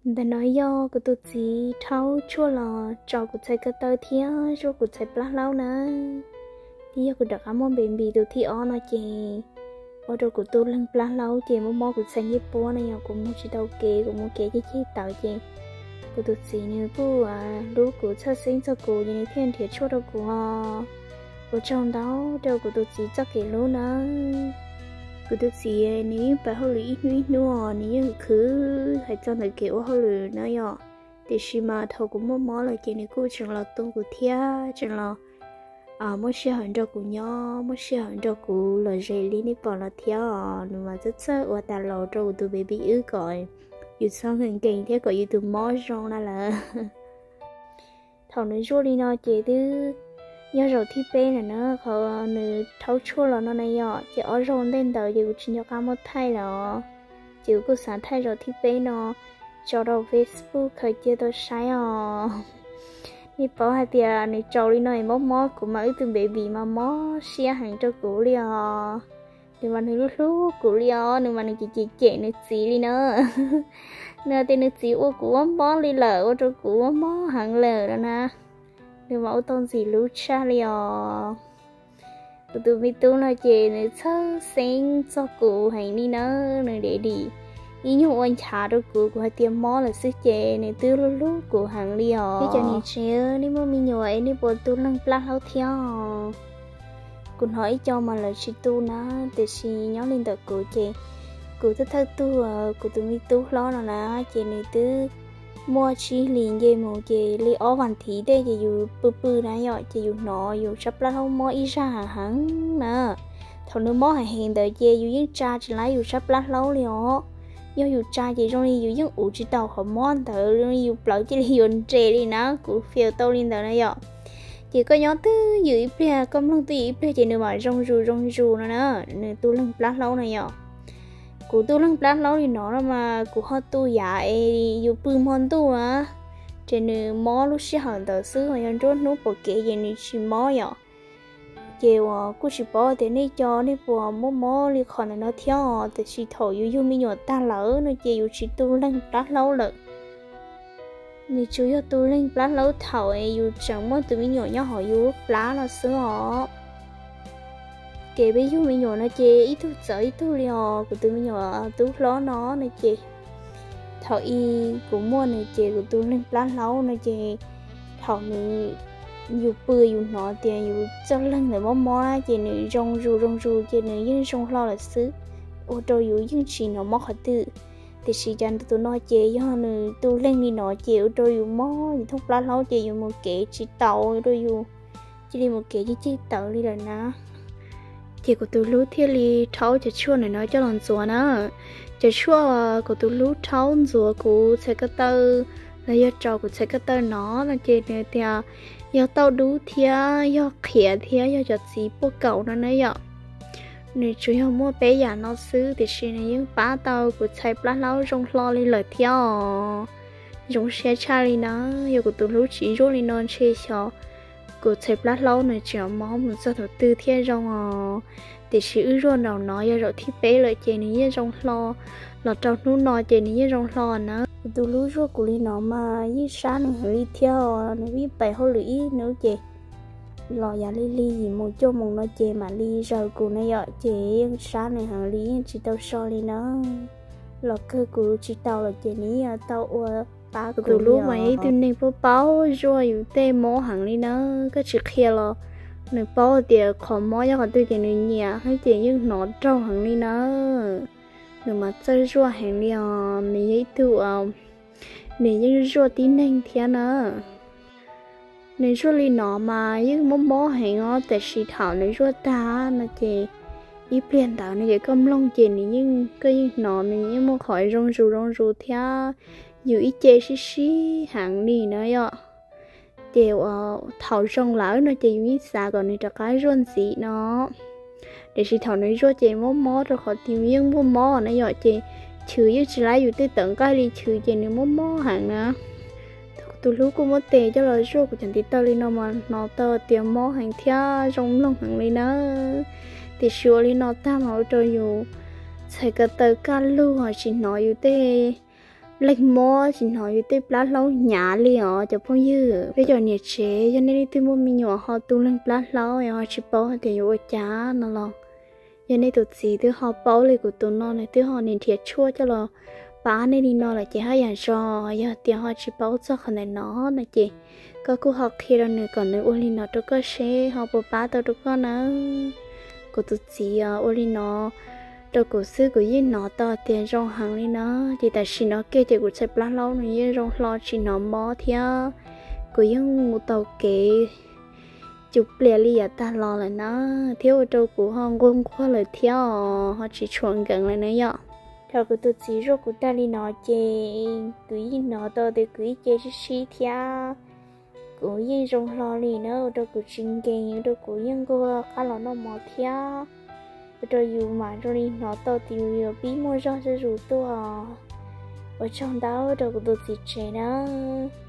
Ntawm no yog kuv tus txiv rhaub tshuaj los tso kuv txhais ko taw thiab zuaj kuv txhais plab hlaub na. Twb yog kuv rov qab muaj baby tus thib ob no ces ua rau kuv tu leeg plab hlaub ces mob mob kuv txhais ncej puab no, yog kuv mus tsis tau kev, kuv mus kev ceg ceg tawv ces kuv tus txiv nws kuj hlub kuv txhawj xeeb txog kuv ces nws thiaj nrhiav tshuaj rau kuv os. Ua tsaug ntau rau kuv tus txiv txoj kev hlub na. Kuv tus txiv nws yeej pab hauj lwm ib hnub ib hnub, nws yeej khwv hais txog ntawm kev ua hauj lwm na yom. Tiam sis mas thaum kuv muaj mob lawm ces nws kuj tseem los tu kuv thiab tseem los muab sij hawm nrog kuv nyob, muab sij hawm nrog kuv lom zem li nej pom no thiab os. Nws mas txawj txawj ua tas los rau kuv tus baby wb kom yus txhob nkees nkees thiab kom yus tus mob zoo na lawm. Thaum nws zuaj li no ces twb yog zaum thib peb lawm na, qhov nws rhaub tshuaj los no na yom, ces ob zaug ntej ntawd ces kuv tsis nco qab muab thaij lawm os. Ces kuv kuj xav thaij zaum thib peb no tso rau Facebook khaws cia tau saib os. Nej paub hais tias nws tsaus li no es mob mob kuv mas wb tus baby mas mob siab heev rau kuv li os. Nws mas nws hlub hlub kuv li os, nws mas nws cem cem cem nws txiv li na. Nws hais tias nws txiv ua kuv mob mob li lawm, ua rau kuv mob mob heev lawm no na. Nws mas ua tau ntxim hlub tshaj li os. Kuv tus me tub no ces nws txhawj xeeb txog kuv heev li na, nws daddy ib nyuag ua nchav rau kuv, kuv hais tias mob lawm xwb ces nws twb hlub hlub kuv heev li os. Ib cov niam tsev, nej muaj me nyuam es nej puas tu leeg plab hlaub thiab? Kuv hnov ib co mas lawv tsis tu na, tiam sis nyob li ntawm kuv ces kuv twb thawj tug, kuv tus me tub hlob no na, ces nws twb muaj tsib hlis nce mus ces li ob vas thiv tej ces yus pw pw na yom, ces yus hnov yus sab plab hlaub mob ib zaj heev heev na. Thaum nws mob heev heev ntawd ces yus yeej tsa tsis laib yus sab plab hlaub li os. Yog yus tsa ces zoo li yus yeej uv tsis tau qhov mob ntawd, zoo li yus plawv cia li yuav nres li na, kuv fias tau li ntawd na yom. Ces koj nyob twj ywm ib pliag, koj mloog twj ywm ib pliag ces nws mam zoo zus zoo zus no na, nws tu leeg plab hlaub na yom. Kuv tu leeg plab hlaub li no no mas kuv ho tu yav es yus pw hmo ntuj na, ces nws mob lub sij hawm ntawd xwb, yog nruab hnub pom kev ces nws tsis mob yom. Ces uas kuj tsis paub tias nej cov nej puas muaj mob li qhov ntawm no thiab os, tiam sis thaum yus yug me nyuam tag lawm no ces yus tsis tu leeg plab hlaub lawm. Nws tsuas yog tu leeg plab hlaub thaum yus tseem muaj tus me nyuam nyob hauv yus lub plab no xwb os. Ces peb yug me nyuam no ces ib tug txawv ib tug li os. Kuv tus me nyuam tub hlob no no ces thaum ub kuv muaj nws ces kuv tu leeg plab hlaub no ces thaum nws, yus pw yus hnov tias yus txoj leeg ntawd mob mob na ces nws zoo zus zoo zus ces nws yeej zoo hlo lawm xwb, ua rau yus yeej tsis hnov mob qhov twg. Tiam sis cas tus no ces yog nws tu leeg li no ces ua rau yus mob, yus thooj plab hlaub ces yus mus kev tsis tau, ua rau yus cia li mus kev cig cig tawv li lawm na. Ces kuv tus hlub thiaj li rhaub cov tshuaj ntawm no coj los ntxuav na. Cov tshuaj kuv tus hlub rhaub ntxuav kuv txhais ko taw los yog tso kuv txhais ko taw no no ces nws tias yog tauj dub thiab yog qhiav thiab yog cov txiv puaj kaum no na yom. Nws tsuas yog muaj peb yam no xwb tiam sis nws yeej pab tau kuv txhais plab hlaub zoo hlo li lawm thiab os. Zoo siab tshaj li na, yog kuv tus hlub tsis zuaj li no ntshe xyov kuv txhais plab hlaub nws tseem mob mus txog thaum twg thiaj zoo os. Tiam sis wb zuaj nraum no yog zaum thib peb lawm ces nws yeej zoo hlo, los rau hnub no ces nws yeej zoo hlo na. Kuv tus hlub zuaj kuv li no mas yeej sab nws heev li thiab os, nws yeej pais hauj lwm ib hnub ces los yav li li yim moos cuaj moos no ces mam li zaws kuv na yom, ces yeej sab nws heev li yeej tsis tau so li na. Los kawg kuv tsis tau lawm ces nws yeej tau ua pab kuv tus hlub mas ib tug neeg paub paub zuaj yus tej mob heev li na, koj tsis qhia los nws paub tias qhov mob nyob qhov twg ces nws nyiam thiab ces yeej hnov raug heev li na. Nws mas txawj zuaj heev li os, nws yog ib tug, nws yeej zuaj tib neeg thiab na. Nws zuaj li no mas yeej mob mob heev os, tiam sis thaum nws zuaj tag no ces ib pliag ntawd no ces koj mloog ces nws yeej, koj yeej hnov nws yeej muaj qhov zoo zus zoo zus thiab yus ib ce sib sib heev li na yom. Ces uas thaum zoo lawm no ces yus yeej xav kom nws rov qab zuaj ntxiv no. Tiam sis thaum nws zuaj ces mob mob rau qhov tias yus yeej muaj mob na yom, ces chwv yeej tsis laib yus tej tawv nqaij li chwv ces nws mob mob heev na. Thaum kuv tus hlub kuj muab tes coj los zuaj kuv cov ntiv taw li no mas hnov tau tias mob heev thiab zoo mloog heev li na. Tiam sis ua li no tag mas ua rau yus txhais ko taw kaj lug tsis hnov yus tej leej mob tsis hnov yus tej plab hlaub hnyav li os cov phooj ywg. Peb cov niam tsev yog nej leej twg muaj me nyuam ho tu leej plab hlaub es ho tsis paub hais tias yuav ua cas no los, yog nej tus txiv twb ho paub li kuv tus no, nws twb ho nim nrhiav tshuaj coj los pab nej li no lawm ces haj yam zoo. Yog tias ho tsis paub txog qhov ntawm no no ces koj kuj ho qhia rau nws kom nws ua li no rau koj seb ho puas pab tau rau koj na. Kuv tus txiv ua li no rau kuv xwb kuv yeej hnov tau tias zoo heev li na. Ces tam sim no kiag ces kuv txhais plab hlaub nws yeej zoo hlo tsis hnov mob thiab. Kuv yeej mus taug kev cus plias li yav tag los lawm na, thiab ua rau kuv ho nquag nquag lawm thiab os, ho tsis tshua nkees lawm na yom. Thaum kuv tus txiv zuaj kuv tag li no ces kuv yeej hnov tau tias kuv ib ce sib sib thiab kuv yeej zoo hlo li na, ua rau kuv tsis nkees, ua rau kuv yeej nquag qab los noj mov thiab, ua rau yus mam zoo li hnov tau tias yus yuav pib muaj zog zuj zus tuaj. Ua tsaug ntau rau kuv tus txiv tsev nawb.